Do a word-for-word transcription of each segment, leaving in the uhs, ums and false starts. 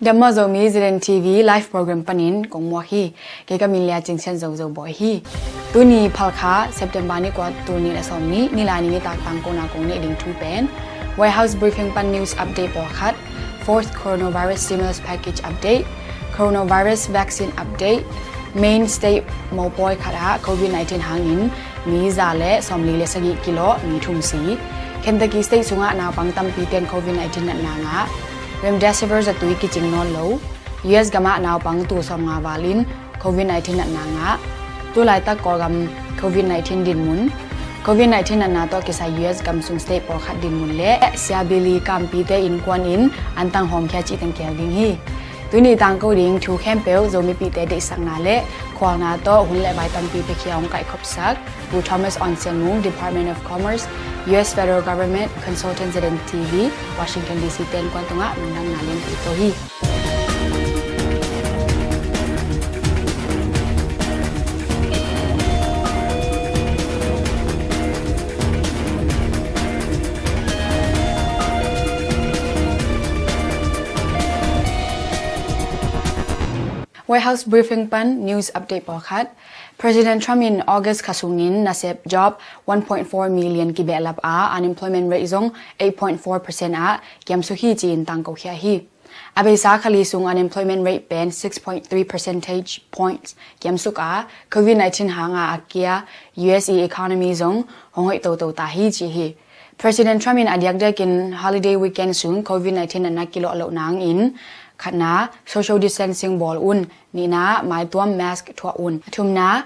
Myanmar Zomi Zeden T V live program panin kong muak hi. Kei ka min Lia Cing Sian Zozo Bawi hi. Tuni Phalkha, September ni kua, tul nih le sawm nih, nilai ni nitak tangkona kong neih ding thu pen White House briefing pan news update pawlkhat, fourth coronavirus stimulus package update, coronavirus vaccine update, Maine state mopawi khat ah covid nineteen hangin mi za le sawmli le sagih kilawh, mi thum si. Kentucky state sungah naupang tampi ten covid nineteen natna ngah. Remdesivir zatui kicing nawn lo. U S gamah naupang tul sawmnga valin covid nineteen natna ngah. Tulaitak Kawlgam covid nineteen dinmun. Covid nineteen natna tawh kisai U S gam sung state pawlkhat dinmun le Sia Billy Kampite innkuan in antang hawmkhia cih teng kihel ding hi. Tuni tangko ding thu khempeuh Zomipihte deihsakna le khualna tawh hun le vai tampi piakhia hong kaihkhopsak Pu Thomas Aung Sian Mung, Department of Commerce, U S Federal Government, Consultant Zeden T V, Washington D C te innkuan tungah lungdamna lianpi ko hi. White House briefing pan news update pawlkhat. President Trump in August kha sungin nasep job one point four million kibehlap a, unemployment rate zong eight point four percent ah kiamsuk hi ci-in tangkokhia hi. A beisa kha li sung unemployment rate pen six point three percentage points kiamsuk a, covid nineteen hanga a kia U S i economy zong hong hoih toto ta hi ci hi. President Trump in a diakdiakin holiday weekend sung covid nineteen natna kilawh loh nangin, khatna, social distancing bawl un, nihna, maituam mask thuah un, a thumna,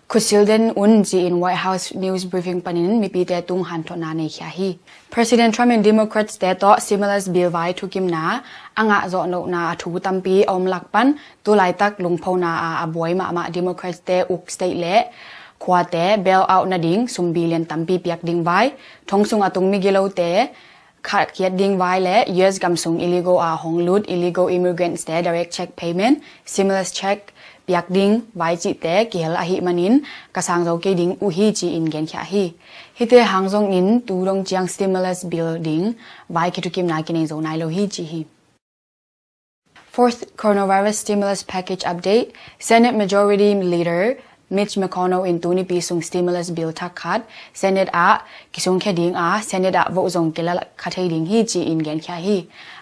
khutsil den un ci-in White House news briefing panin mipite tung hanthotna neikhia hi. President Trump in Democrats te tawh stimulus bill vai thukimna a ngah zawhnohna a thu tampi a om lak pan, tulaitak lungphona a a buai mahmah Democrats te uk state le khuate bail out nading sum billion tampi piak ding vai, thong sung a tung migilote khahkhiat ding vai le U S gam sung illegal a hong lut illegal immigrants te direct check payment, stimulus check piak ding vai cihte kihel ahih manin ka sang zo kei ding uh hi ci-in genkhia hi. Hihte hang zongin tu dong ciang stimulus bill ding vai kithukimna kinei zo nai lo hi ci hi. Fourth coronavirus stimulus package update. Senate Majority Leader Mitch McConnell in tunipi sung stimulus bill thak khat Senate ah kisungkhia ding a, Senate ah vote zong kila kha thei ding hi ci-in genkhia hi.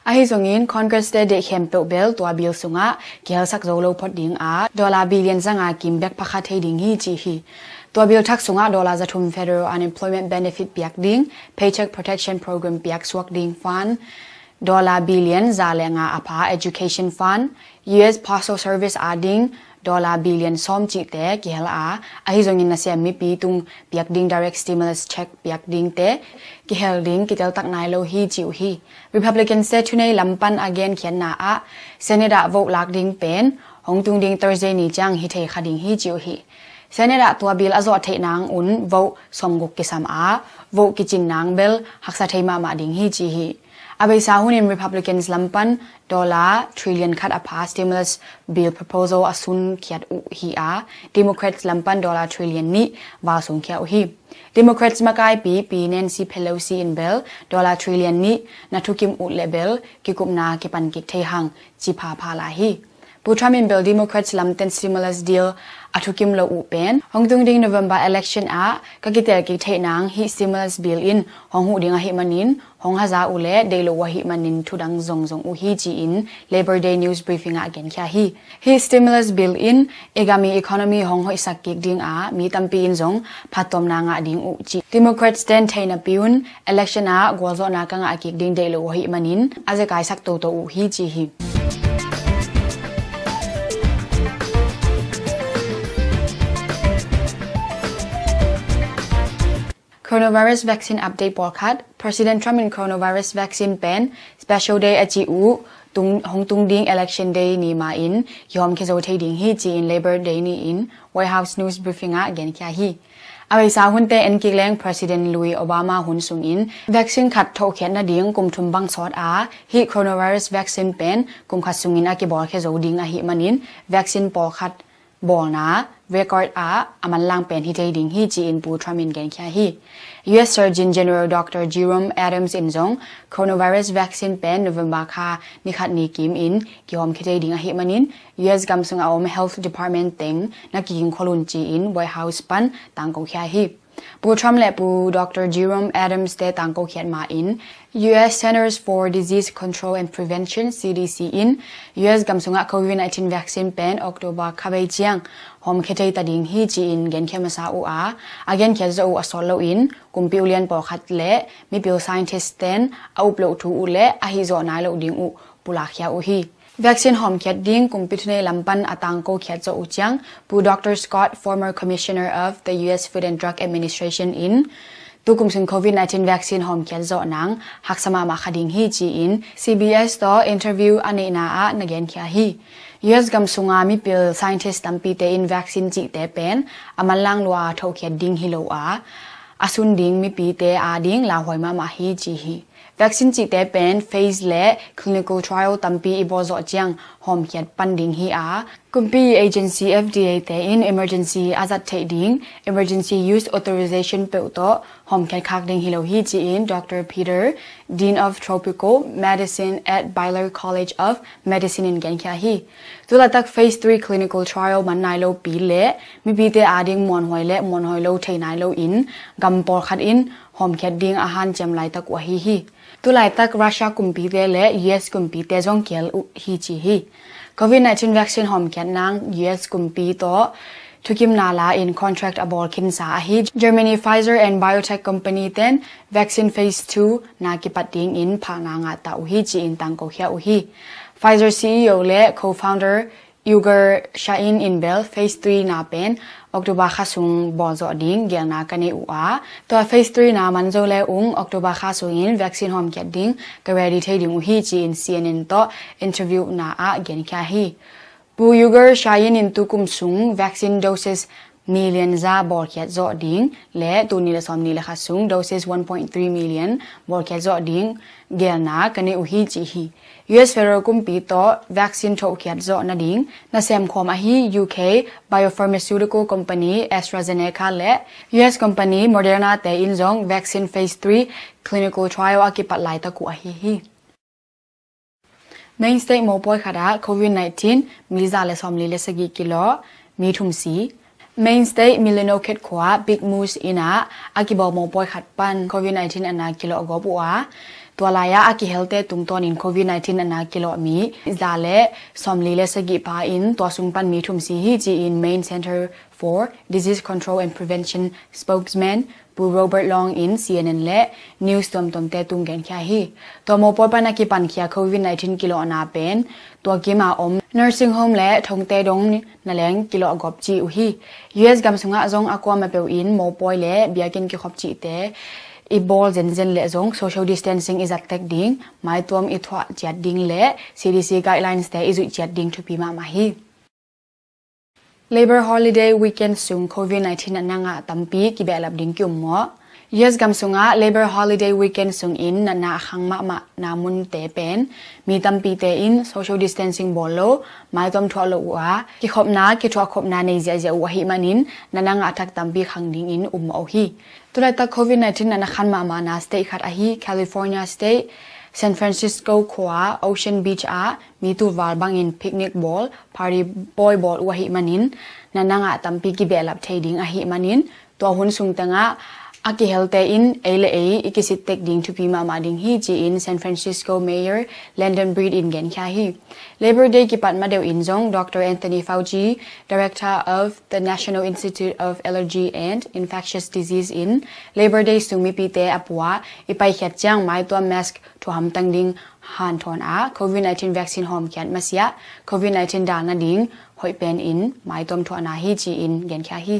Ahi zongin Congress te deih khempeuh bel tua bill sungah kihelsak zo lo phot ding a, dollar billion zanga kim bek pha kha thei ding hi ci hi. Tua bill thak sungah dollar zathum federal unemployment benefit piak ding, Paycheck Protection Program piak suak ding fund, dollar billion za le nga a pha education fund, U S Postal Service a ding dollar billion sawm cihte kihel a, ahi zongin nasem mipi tung piak ding direct stimulus check piak dingte kihel ding kiteltak nai lo hi ci uh hi. Republicans te thunei lam pan a genkhiatna ah Senate ah vote lak ding pen hong tung ding Thursday ni ciang hi thei kha ding hi ci uh hi. Senate ah tua bill a zawh theih nang un vote sawmguk kisam a, vote kicin nang bel haksa thei mahmah ding hi ci hi. A beisa hunin Republicans lam pan dollar trillion khat a pha stimulus bill proposal a sunkhiat uh hi a, Democrats lam pan dollar trillion nih val sungkhia uh hi. Democrats makaipi Pi Nancy Pelosi in bel dollar trillion nih na thukim uh le bel kikupna kipan kik thei hang ci phapha lai hi. Pu Trump in bel Democrats lamten stimulus deal a thukim lo uh pen hong tung ding November election ah ka kitel kik theih nang hih stimulus bill in hong huh ding ahih manin hong haza uh le deih lo uh ahih manin thudang zongzong uh hi ci-in Labor Day news briefing ah genkhia hi. Hih stimulus bill in i gam i economy hong hoihsak kik ding a, mi tampi in zong phattuamna ngah ding uh ci Democrats ten thei napi un election ah gualzawhna ka ngah kik ding deih lo uh ahih manin a zekaisak toto uh hi ci hi. Coronavirus vaccine update pawlkhat. President Trump in coronavirus vaccine pen special day a ci uh tung, hong tung ding election day ni ma in kihawm khia zo thei ding hi ci-in Labor Day ni in White House news briefing ah genkhia hi. A beisa hunte en kik leng President lui Obama hun sungin vaccine khat thohkhiat nading kum thum bang sawt a, hih coronavirus vaccine pen kum khat sungin a kibawl khia zo ding ahih manin vaccine pawlkhat bawlna record ah a manlang pen hi thei ding hi ci-in Pu Trump in genkhia hi. U S Surgeon General Doctor Jerome Adams in zong coronavirus vaccine pen November kha ni khat ni kim in kihawm khia thei ding ahih manin U S gam sungah a om Health Department teng na kiging khol un ci-in White House pan tangko khia hi. Pu Trump le Pu Doctor Jerome Adams te tangko khiat ma in U S Centers for Disease Control and Prevention, C D C in U S gam sungah COVID nineteen vaccine pen October kha bei ciang hawm khia thei ta ding hi ci-in genkhia masa uh a, a genkhia zawh uh a sawt lo in kumpi ulian pawlkhat le mipil scientist ten a up loh thu uh le a hih zawh nai loh ding uh pulakkhia uh hi. Vaccine hawmkhiat ding kumpi thunei lam pan a tangko khiat zawh uh ciang Pu Doctor Scott, former commissioner of the U S Food and Drug Administration in tukum sung COVID nineteen vaccine hawmkhiat zawh nang haksa mahmah kha ding hi ci-in C B S tawh interview a neihna ah na genkhia hi. U S gam sunga mipil scientist tampite in vaccine cihte pen a manlang lua a thohkhiat ding hi lo a, a sun ding mipite ading lauhuai mahmah hi ci hi. Vaccine cihte pen phase le clinical trial tampi i bawl zawh ciang hawmkhiat pan ding hi a, kumpi agency F D A te in emergency a zat theih ding emergency use authorization peuh tawh hawmkhiat khak ding hi lo hi ci-in Doctor Peter, Dean of Tropical Medicine at Baylor College of Medicine in genkhia hi. Tulaitak phase three clinical trial man nai lo pi le mipite ading muanhuai le muanhuai lo thei nai lo in gam pawlkhat in hawmkhiat ding a hanciam laitak uh ahi hi. Tulaitak Russia kumpite le U S kumpite zong kial uh hi ci hi. COVID nineteen vaccine hawmkhiat nang U S kumpi tawh thukimna la in contract a bawl khinsa ahi Germany Pfizer and BioNTech company ten vaccine phase two na kipat ding in phakna ngah ta uh hi ci-in tangko khia uh hi. Pfizer C E O le co-founder Ugur Sahin in bel phase three na pen October kha sung bawl zawh ding gelna ka nei uh a, tua phase three na man zo le ung October kha sungin vaccine hawmkhiat ding ka ready thei ding uh hi ci-in C N N tawh interview na ah genkhia hi. Pu Ugur Sahin in tukum sung vaccine doses million za bawlkhiat zawh ding le tuni le sawmni le khat sung doses one point three million bawlkhiat zawh ding gelna ka nei uh hi ci hi. U S federal kumpi tawh vaccine thohkhiat zawh nading nasem khawm ahi U K biopharmaceutical company AstraZeneca le U S company Moderna te in zong vaccine phase three clinical trial a kipat laitak uh ahi hi. Maine State mopawi khat ah COVID nineteen mi za le sawmli le sagih kilawh, mi thum si. Maine State Millinocket khua Big Moose inn ah a kibawl mopawi khat pan COVID nineteen a na kilawh gawp uh a, tua lai-ah a kihelte tungtawnin COVID nineteen a na kilawh mi za le sawmli le sagih pa in tua sung pan mi thum si hi ci-in Maine Center for Disease Control and Prevention spokesman Pu Robert Long in C N N le news tuamtuamte tung genkhia hi. Tua mopawi pan a kipankhia COVID nineteen kilawhna pen tua kima om nursing home le thongte dong na leng kilawh gawp ci uh hi. U S gam sungah zong a kuama peuh in mopawi le biakinn kikhop cihte i bawl zenzen le zong social distancing i zat tek ding, maituam i thuah ciat ding le C D C guidelines te i zuih ciat ding thupi mahmah hi. Labour Holiday Weekend sung COVID nineteen natna ngah tampi kibehlap ding ki-um maw? U S gam sungah Labour Holiday Weekend sungin natna a khang mahmahna munte pen mi tampite in social distancing bawl lo, maituam thuah lo uh a, kikhopna kithuahkhopna nei ziahziah uh ahih manin natna ngah thak tampi khang dingin um mawh uh hi. Tulaitak COVID nineteen natna khan mahmahna state khat ahi California State San Francisco khua Ocean Beach ah mi tuval bangin picnic bawl, party bawi bawl uh ahih manin natna ngah tampi kibehlap thei ding ahih manin tua hun sung tengah a kihelte in ei le ei i kisittek ding thupi mahmah ding hi ci-in San Francisco Mayor London Breed in genkhia hi. Labour Day kipat madeuh in zong Doctor Anthony Fauci, Director of the National Institute of Allergy and Infectious Disease in Labour Day sung mipite a pua i paikhiat ciang maituam mask thuah hamtang ding hanthawn a, COVID nineteen vaccine hawmkhiat masiah COVID nineteen dal nading hoih pen in maituam thuahna hi ci-in genkhia hi.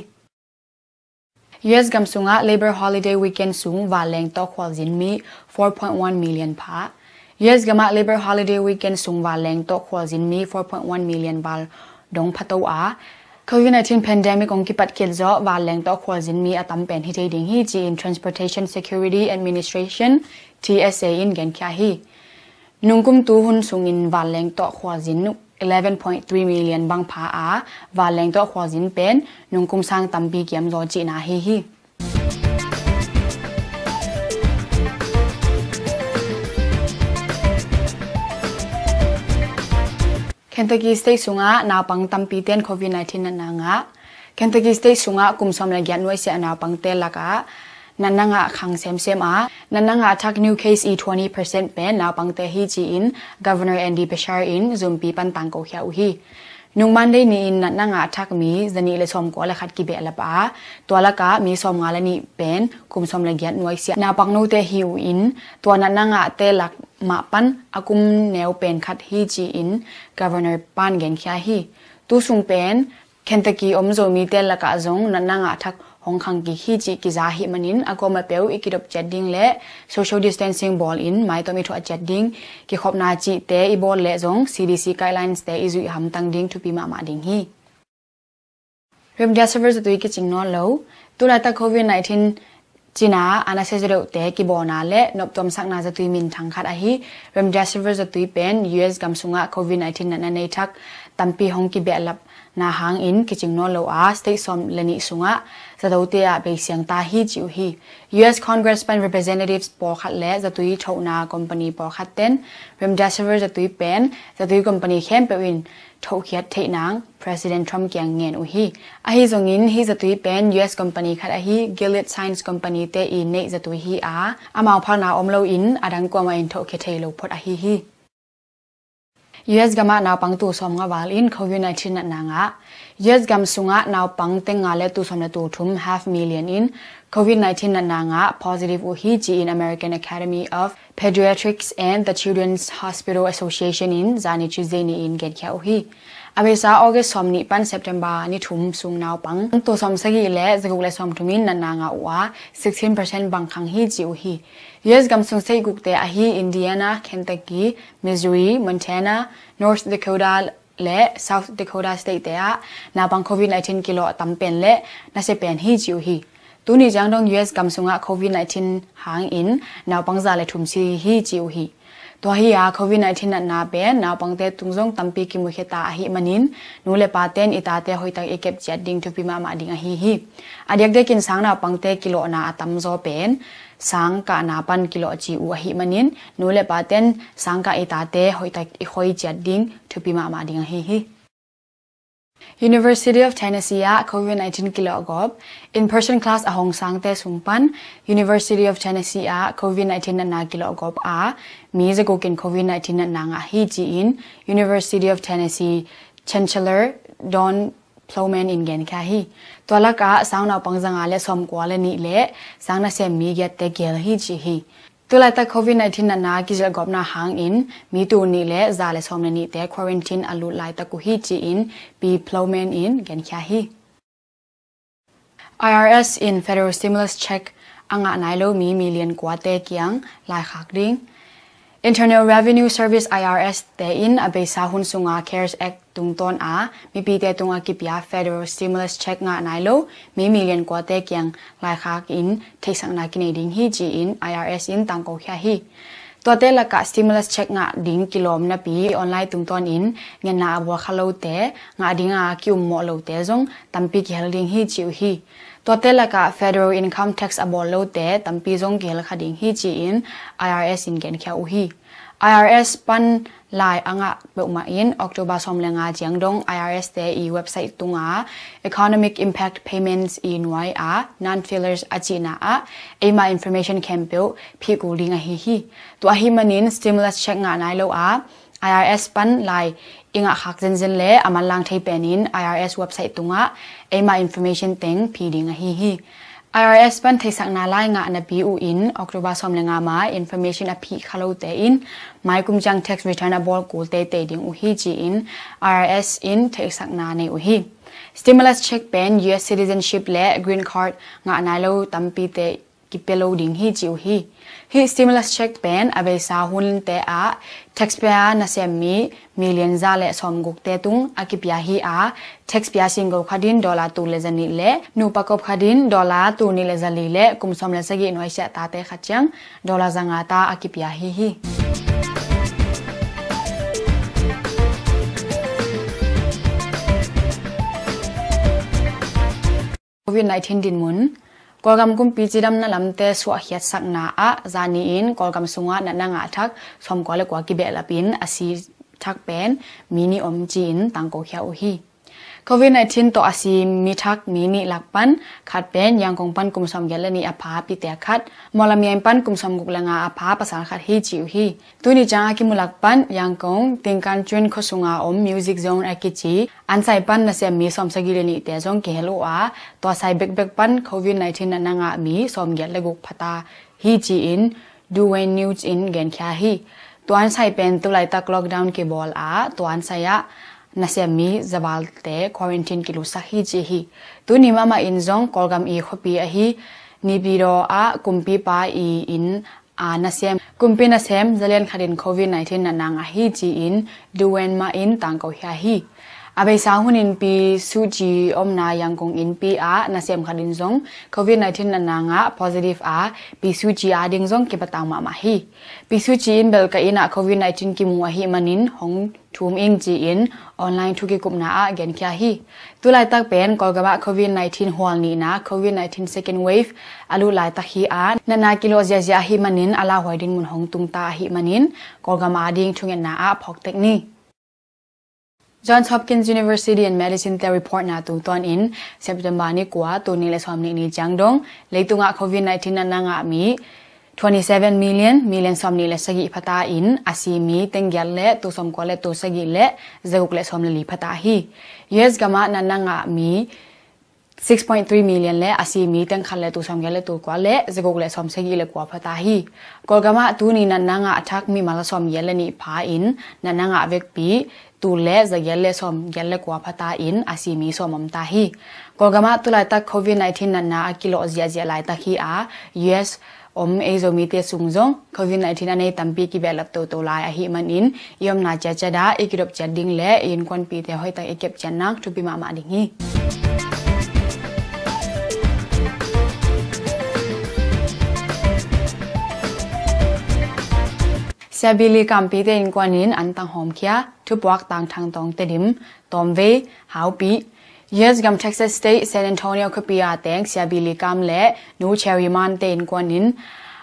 U S gam sungah Labour Holiday Weekend sung vanleng tawh khualzin mi four point one million pha. U S gamah Labour Holiday Weekend sung vanleng tawh khualzin mi four point one million val dong phato a, COVID nineteen pandemic hong kipat khit zawh vanleng tawh khualzin mi a tam pen hi thei ding hi ci-in Transportation Security Administration, T S A in genkhia hi. Nungkum tu hun sungin vanleng tawh khualzin eleven point three million bang pha a, vanleng tawh khualzin pen nungkum sang tampi kiamzaw cihna ahi hi. Kentucky State sungah naupang tampi ten covid nineteen natna ngah. Kentucky State sungah kum sawm le giat nuaisiah naupangte lakah natna ngah khang semsem a, natna ngah thak new case i twenty percent pen naupangte hi ci-in Governor Andy Beshear in zumpi pan tangko khia uh hi. Nung Monday ni-in natna ngah thak mi zanih le sawmkua le khat kibehlap a, tua lakah mi sawmnga le nih pen kum sawm le giat nuaisiah naupang note hi uh in, tua natna ngahte lak mah pan a kum neu pen khat hi ci-in Governor pan genkhia hi. Tu sung pen Kentucky om Zomite lakah zong natna ngah thak hong khang kik hi cih kiza ahih manin a kuama peuh i kidop ciat ding le social distancing bawlin maitom i thuah ciat ding, kikhopna cihte i bawl leh zong C D C guidelines te i zuih hamtang ding thupi mahmah ding hi. Remdesivir zatui kicing nawn lo. Tulaitak covid nineteen cina a nasia zaw deuhte kibawlna le noptuamsakna zatui minthang khat ahi Remdesivir zatui pen U S gam sungah covid nineteen natna nei thak tampi hong kibehlapna hangin kicing nawn lo a, state sawm le nih sungah zatote ah beisiang ta hi ci uh hi. U S Congress pan representatives pawlkhat le zatui thohna company pawlkhat ten Remdesivir zatui pen zatui company khempeuh in thohkhiat theih nang President Trump kiang ngen uh hi. Ahi zongin hih zatui pen U S company khat ahi Gilead Sciences company te i neih zatui hi a, amau phalna om loin a dang kuamah in thohkhia thei lo phot ahi hi. U S gamah naupang tul sawmnga val in covid nineteen natna ngah. U S gam sungah naupang teng nga le tul sawm le tul thum, half million in covid nineteen natna ngah positive uh hi ci-in American Academy of Pediatrics and the Children's Hospital Association in zani Tuesday ni-in genkhia uh hi. A beisa August sawm nih pan September ni thum sung naupang tul sawm sagih le zaguk le sawm thum in natna ngah uh a, sixteen percent bang khang hi ci uh hi. U S gam sung state gukte ahi Indiana, Kentucky, Missouri, Montana, North Dakota le South Dakota state te ah naupang covid nineteen kilawh tam pen le nasia pen hi ci uh hi. Tuni ciang dong U S gam sungah covid nineteen hangin naupang za le thum si hi ci uh hi. Tua hi a covid nineteen natna pen naupangte tung zong tampi kimukhia ta ahih manin nu le pa ten i tate hoihtak i kep ciat ding thupi mahmah ding ahi hi. A diakdiakin sang naupangte kilawhna a tamzaw pen sang kahna pan kilawh ci uh ahih manin nu le pa ten sang kah i tate hoihtak i khoi ciat ding thupi mahmah ding ahi hi. University of Tennessee ah covid nineteen kilawhgawp. In-person class a hong sangte sung pan University of Tennessee ah covid nineteen natna kilawhgawp a, mi zagukin covid nineteen natna ngah hi ci-in University of Tennessee Chancellor Don Ploughman in genkhia hi. Tua lakah sang naupang zanga le sawmkua le nih le sang nasem mi giatte kihel hi ci hi. Tulaitak covid nineteen natna kizilhgawpna hangin mi tul nih le za le sawm le nihte quarantine a lut laitak uh hi ci-in Pi Ploughman in genkhia hi. I R S in federal stimulus check a ngah nai lo mi million kuate kiang laikhak ding. Internal Revenue Service, I R S te in a beisa hun sunga CARES Act tungtawn a mipite tungah kipia federal stimulus check ngah nai lo mi million kuate kiang laikhak in theihsakna kinei ding hi ci-in I R S in tangko khia hi. Tuate lakah stimulus check ngah ding kilawm napi online tungtawn in ngenna a bual kha lote, ngah dinga ki-ummawh lote zong tampi kihel ding hi ci uh hi. Tuate lakah federal income tax a bawl lote tampi zong kihel kha ding hi ci-in I R S in genkhia uh hi. I R S pan lai a ngah peuhmah in October sawm le nga ciang dong I R S te i website tunga economic impact payments i nuai a non-filers a cihna ah eima information khempeuh phih kul ding ahi hi. Tua ahih manin stimulus check ngah nai lo a I R S pan lai i ngah khak zenzen le a manlang thei penin I R S website tungah eima information teng phih ding ahi hi. I R S pan theihsakna lai ngah napi uh in October sawm le nga ma information a phih kha lote in maikum ciang tax return a bawl kul teitei ding uh hi ci-in I R S in theihsakna nei uh hi. Stimulus check pen U S citizenship le green card ngah nai lo tampite kipia lo ding hi ci uh hi. Hih stimulus check pen a beisa hunte ah taxpayer nasem mi million za le sawmgukte tung a kipia hi a, tax pia singko khat in dollar tul le zanih le nupa kop khat in dollar tul nih le zali le kum sawm le sagih nuaisiah tate khat ciang dollar zanga ta a kipia hi hi. COVID nineteen dinmun. Kawlgam kumpi cidamna lamte suahkhiatsakna ah zani in Kawlgam sungah natna ngah thak sawmkua le kua kibehlap in a si thak pen mi nih om ci-in tangkokhia uh hi. COVID nineteen tawh a si mi thak mi nih lak pan khat pen Yangon pan kum sawmgiat le nih a pha Pite khat, Mawlamyine pan kum sawmguk le nga a pha pasal khat hi ci uh hi. Tuni ciang a kimu lak pan Yangon Tingkancun khua sunga om Music Zone a kici ansai pan nasem mi sawmsagih le nihte zong kihel uh a, tua sai bekbek pan COVID nineteen natna ngah mi sawmgiat le guk phata hi ci-in Duwen News in genkhia hi. Tua ansai pen tulaitak lockdown kibawl a, tua ansai ah nasem mi zavalte quarantine kilutsak hi ci hi. Tuni mahmah in zong Kawlgam i khuapi ahi Naypyidaw ah kumpipa i inn a nasem, kumpi nasem zalian khat in COVID nineteen natna ngah hi ci-in Duwen mah in tangkokhia hi. A beisa hunin Pi Suu Kyi omna Yangon innpi ah nasem khat in zong COVID nineteen natna ngah positive a, Pi Suu Kyi ading zong kipatang mahmah hi. Pi Suu Kyi in bel ka inn ah COVID nineteen kimu ahih manin hong thum ing ci-in online thu kikupna ah genkhia hi. Tulaitak pen Kawlgam ah COVID nineteen hual nihna, COVID nineteen second wave a lut laitak hi a, natna kilawh ziahziah ahih manin a lauhuai dinmun hong tungta ahih manin Kawlgam ading thungetna ah phawktek ni. Johns Hopkins University and Medicine te reportna tungtawnin September ni kua, tul nih le sawmnih ni ciang dong leitungah COVID nineteen natna ngah mi twenty seven million, million sawmnih le sagih phata in a si mi teng giat le tul sawmkua le tul sagih le zaguk le sawm le li phata hi. U S gamah natna ngah mi six point three million le a si mi teng khat le tul sawmgiat le tul kua le zaguk le sawmsagih le kua phata hi. Kawlgamah tuni natna ngah a thak mimal sawmgiat le nih pha in natna ngah vekpi tul le zagiat le sawmgiat le kua phata in a si mi sawm om ta hi. Kawlgamah tulaitak COVID nineteen natna a kilawh ziahziah laitak hi a, U S om ei Zomite sung zong COVID nineteen a nei tampi kibehlap toto lai ahih manin i omna ciatciat ah i kidop ciat ding le i innkuanpihte hoihtak i kep ciat nang thupi mahmah ding hi. Siabili Kampite innkuan in antang hawmkhia, thupuak Tangthang Tawng Tedim, Tawmvei, Haupi. U S gam Texas State San Antonio khuapi a teng Siabili Kam le Nu Cherry Man te innkuan in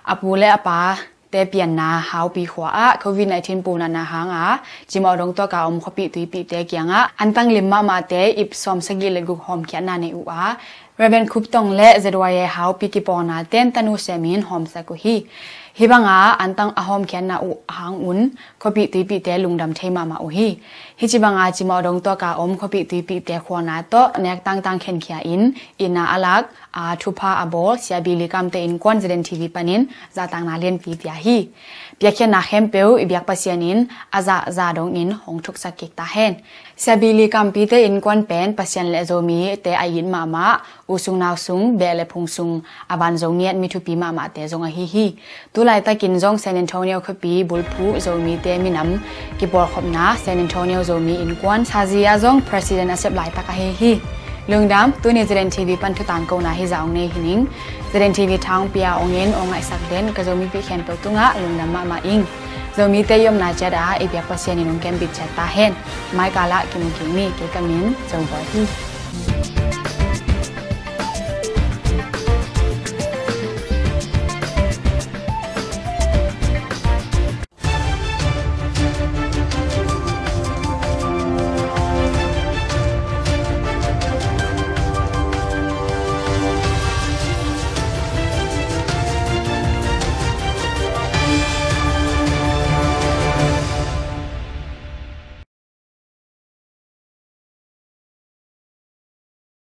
a pu le a pa te pianna Haupi khua ah COVID nineteen punatna hanga cimawh dong tuaka om khuapi tuipihte kiangah antang lim mahmahte ip sawmsagih le guk hawmkhiatna nei uh a, Reverend Khup Tawng le Z Y A Haupi kipawlna ten tanu semin hawmsak uh hi. Hih banga antang a hawmkhiatna uh hangun khuapi tuipihte lungdam thei mahmah uh hi. Hih ci banga cimawh dong tuaka om khuapi tuipihte khuana tawh nek tangtang khenkhia in ina a lak a thupha a bawl Siabili Kamte innkuan Z N T V panin zahtakna lianpi pia hi. Piakkhiatna khempeuh i biak Pasian in a zahzah dongin hong thuksak kik ta hen. Siabili Kampite innkuan pen Pasian le Zomite a it mahmah, u sung nau sung, beh le phung sung a vanzo ngiat mi thupi mahmahte zong ahi hi. Tulaitakin zong San Antonio khuapi bulphuh Zomite minam kipawlkhopna San Antonio Zomi Innkuan Sazia zong President a sep laitak ahi hi. Lungdam, tuni Z N T V pan thutangkona hizah ong nei hi ning. Z N T V thangpia ong en ong ngaihsak den ka Zomipih khempeuh tungah lungdam mahmah ing. Zomite i omna ciat a i biak Pasian in ong kembit ciat ta hen. Maikal ah kimu kik ni, kei ka min Zombawi hi.